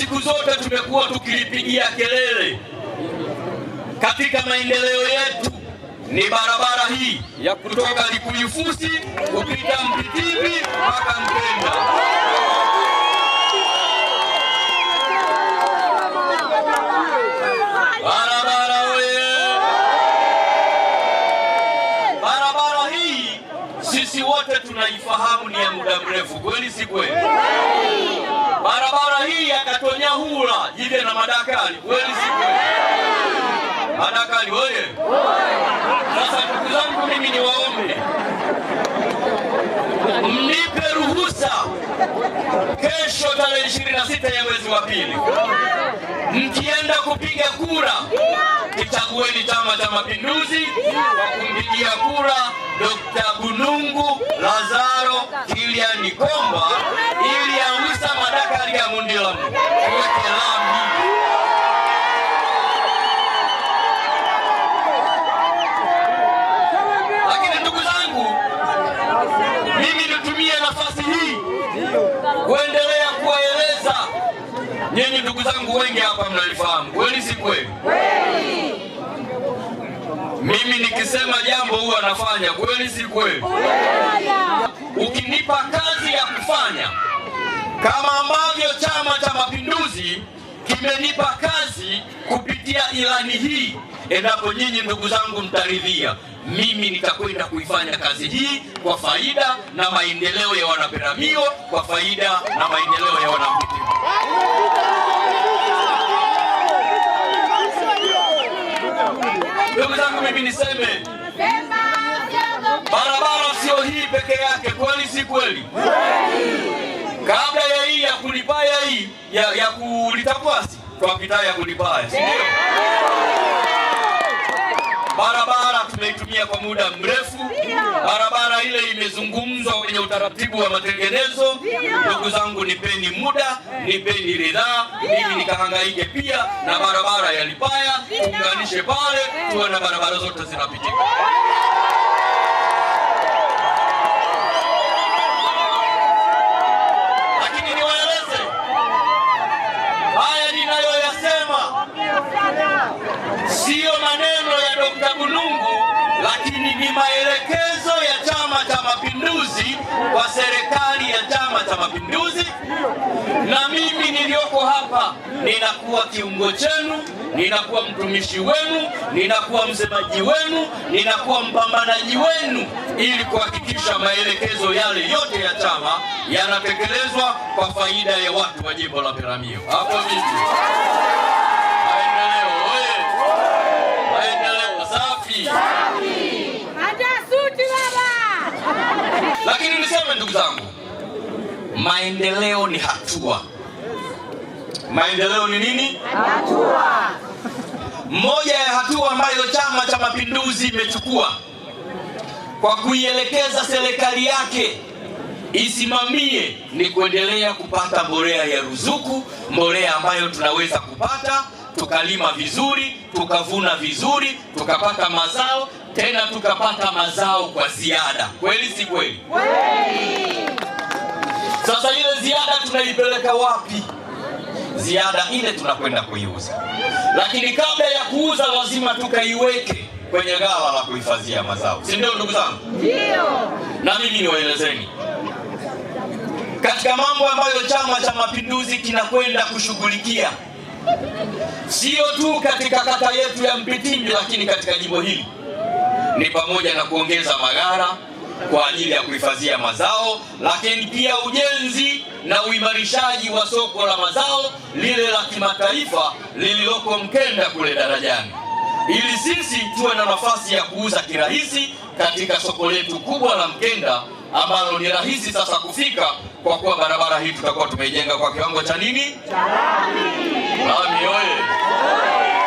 siku zote tumekuwa tukilipigia kelele katika maendeleo yetu ni barabara hii ya kutoka Likuyufusi kupita Mpitimbi mpaka Mpenda. Barabara oye! Barabara hii sisi wote tunaifahamu ni ya muda mrefu, kweli si kweli? Barabara hii ya Katonyahula jide na Madakali, kweli si kweli? Madakali oye! Sasa ndugu zangu, mimi niwaombe mnipe ruhusa kesho tarehe 26 ya mwezi wa pili, mkienda kupiga kura, kichagueni Chama cha Mapinduzi kwa kumpigia kura Dr. Bunungu Lazaro Kilian Komba ili ausa Madakali ya Mundilamu tuweke lami. Lakini ndugu zangu, mimi nitumie nafasi hii kuendelea kuwaeleza nyinyi ndugu zangu wengi hapa mnalifahamu, kweli si kweli? Mimi nikisema jambo huwa nafanya, kweli si kweli? Ukinipa kazi ya kufanya kama ambavyo Chama cha Mapinduzi kimenipa kazi kupitia ilani hii, endapo nyinyi ndugu zangu mtaridhia, mimi nitakwenda kuifanya kazi hii kwa faida na maendeleo ya Wanaperamio, kwa faida na maendeleo ya Wanampitimbi. Ndugu zangu, mimi niseme barabara sio hii peke yake, kweli si kweli? Kabla ya hii ya kulipaya hii ya kulitakwasi twapita ya kulipaya, si ndio? Barabara tumeitumia kwa muda mrefu. Barabara ile imezungumzwa kwenye utaratibu wa matengenezo. Ndugu zangu, nipeni muda, nipeni ridhaa, mimi nikahangaike pia na barabara ya Lipaya, tuunganishe pale, tuwe na barabara zote zinapitika. Lakini niwaeleze haya ninayoyasema siyo maneno ya Dr. Bunungu, lakini ni maelekezo ya Chama cha Mapinduzi kwa serikali ya Chama cha Mapinduzi, na mimi niliyoko hapa ninakuwa kiungo chenu, ninakuwa mtumishi wenu, ninakuwa msemaji wenu, ninakuwa mpambanaji wenu ili kuhakikisha maelekezo yale yote ya chama yanatekelezwa kwa faida ya watu wa jimbo la Peramiho. Hapo vipi? Maendeleo oye! Maendeleo safi! Suti baba. Lakini niseme ndugu zangu, maendeleo ni hatua. Maendeleo ni nini? Hatua. Moja ya hatua ambayo Chama cha Mapinduzi imechukua kwa kuielekeza serikali yake isimamie ni kuendelea kupata mbolea ya ruzuku, mbolea ambayo tunaweza kupata tukalima vizuri, tukavuna vizuri, tukapata mazao, tena tukapata mazao kwa ziada. Kweli si kweli? Kweli. Sasa ile ziada tunaipeleka wapi? Ziada ile tunakwenda kuiuza, lakini kabla ya kuuza lazima tukaiweke kwenye ghala la kuhifadhia mazao, si ndio ndugu zangu? Ndio. Na mimi niwaelezeni katika mambo ambayo Chama cha Mapinduzi kinakwenda kushughulikia, sio tu katika kata yetu ya Mpitimbi, lakini katika jimbo hili ni pamoja na kuongeza maghala kwa ajili ya kuhifadhia mazao, lakini pia ujenzi na uimarishaji wa soko la mazao lile la kimataifa lililoko Mkenda kule Darajani, ili sisi tuwe na nafasi ya kuuza kirahisi katika soko letu kubwa la Mkenda ambalo ni rahisi sasa kufika kwa kuwa barabara hii tutakuwa tumeijenga kwa kiwango cha nini? Lami. Lami oye!